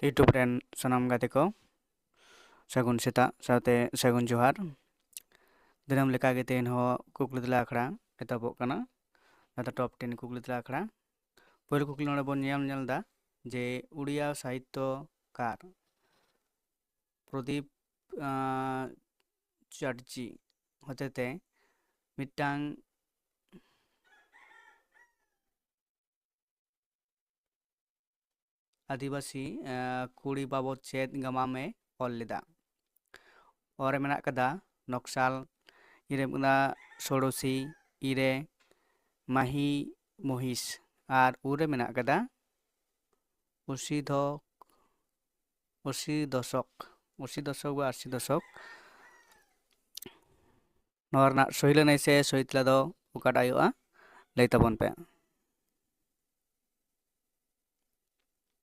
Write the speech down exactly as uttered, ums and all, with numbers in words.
YouTube ᱨᱮᱱ ᱥᱟᱱᱟᱢ ᱜᱟᱛᱮ ᱠᱚ, ᱥᱟᱹᱜᱩᱱ ᱥᱮᱛᱟᱜ ᱥᱟᱶᱛᱮ ᱥᱟᱹᱜᱩᱱ ᱡᱚᱦᱟᱨ᱾ ᱫᱤᱱᱟᱹᱢ ᱞᱮᱠᱟᱜᱮ ᱛᱮᱦᱮᱧ ᱦᱚᱸ ᱠᱩᱠᱞᱤ ᱛᱮᱞᱟ ᱟᱠᱷᱲᱟ ᱮᱛᱚᱦᱚᱵᱚᱜ ᱠᱟᱱᱟ᱾ ᱱᱚᱣᱟ ᱫᱚ ᱴᱚᱯ ᱴᱮᱱ ᱠᱩᱠᱞᱤ ᱛᱮᱞᱟ ᱟᱠᱷᱲᱟ᱾ ᱯᱳᱭᱞᱳ ᱠᱩᱠᱞᱤ ᱱᱚᱰᱮ ᱵᱚᱱ ᱧᱮᱞ ᱧᱮᱞ ᱮᱫᱟ ᱡᱮ ᱩᱲᱤᱭᱟ ᱥᱟᱦᱤᱛᱛᱚᱠᱟᱨ ᱯᱨᱚᱫᱤᱯ, ᱟᱸ, ᱪᱟᱴᱡᱤ ᱦᱚᱛᱮᱛᱮ ᱢᱤᱫᱴᱟᱝ ᱟᱹᱫᱤᱵᱟᱹᱥᱤ, ᱟᱸ, ᱠᱩᱲᱤ ᱵᱟᱵᱚᱫ ᱪᱮᱫ ᱜᱟᱢᱟᱢᱮ ᱚᱞ ᱞᱮᱫᱟ? ᱚ ᱨᱮ ᱢᱮᱱᱟᱜ ᱠᱟᱫᱟ ᱱᱚᱠᱥᱟᱞ, ᱤ ᱨᱮ ᱢᱮᱱᱟᱜ ᱠᱟᱫᱟ ᱥᱳᱲᱳᱥᱤ, ᱤ ᱨᱮ ᱢᱟᱦᱤ ᱢᱚᱦᱤᱥ, ᱟᱨ ᱩ ᱨᱮ ᱢᱮᱱᱟᱜ ᱠᱟᱫᱟ ᱚᱥᱤ ᱫᱷᱚᱠ, ᱚᱥᱤ ᱫᱚᱥᱚᱠ, ᱚᱥᱤ ᱫᱚᱥᱚᱠ ᱵᱟ ᱟᱥᱤ ᱫᱚᱥᱚᱠ᱾ ᱱᱚᱣᱟ ᱨᱮᱱᱟᱜ ᱥᱚᱦᱤ ᱞᱟᱹᱱᱟᱹᱭ ᱥᱮ ᱥᱚᱦᱤ ᱛᱮᱞᱟ ᱫᱚ ᱚᱠᱟᱴᱟᱜ ᱦᱩᱭᱩᱜᱼᱟ? ᱞᱟᱹᱭ ᱛᱟᱵᱚᱱ ᱯᱮ᱾